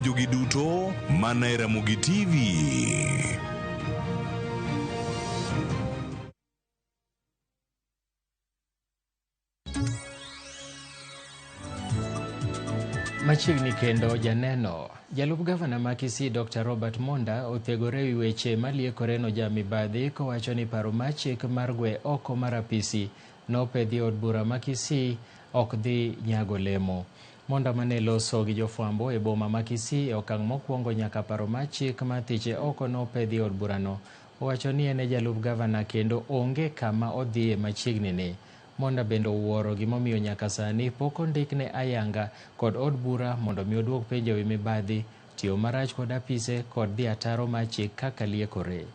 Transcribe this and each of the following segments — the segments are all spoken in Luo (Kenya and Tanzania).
Jogi duto mana e Ramogi TV. Machiegni kendo janeno. Jalup gavana ma Kisii Dr. Robert Monda othegore ewi weche maliekore no jamibadhi kowacho ni paro mar chik mar gwe oko mar apisi nopedhi e od bura ma Kisii ok dhi nyago lemo. Monda mane loso gi jofwambo e boma ma Kisii e okang' mokwongo nyaka paro mar chik mar thiche oko nopedhi e od burano. Owacho ni en e jalup gavana kendo onge kama odhiye machiegni ni. Monda bende owuoro gimomiyo nyaka sani pok ondikne ayanga kod od bura mondo mi oduok penjo ewi mibadhi, tiyo marach kod apise kod dhi ataro mar chik kaka liekore.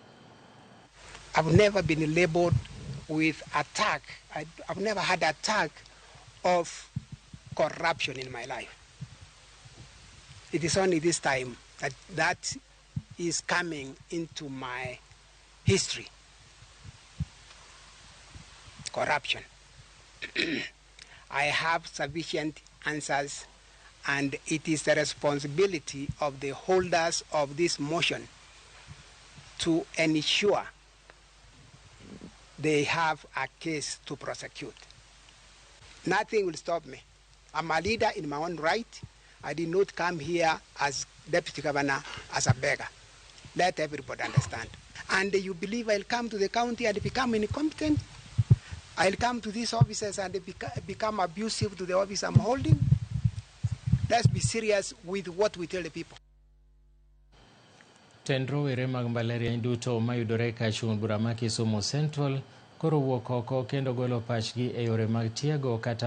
I've never been labeled with attack. I've never had attack of corruption in my life. It is only this time that that is coming into my history. Corruption. I have sufficient answers, and it is the responsibility of the holders of this motion to ensure they have a case to prosecute. Nothing will stop me. I'm a leader in my own right. I did not come here as deputy governor as a beggar. Let everybody understand. And you believe I'll come to the county and become incompetent? I'll come to these offices and become abusive to the office I'm holding? Let's be serious with what we tell the people. Tend rowere mag mbalariany duto mayudore ka chung' bura ma Kisumu Central koro wuok oko kendo golo pachgi e yore mag tiego kata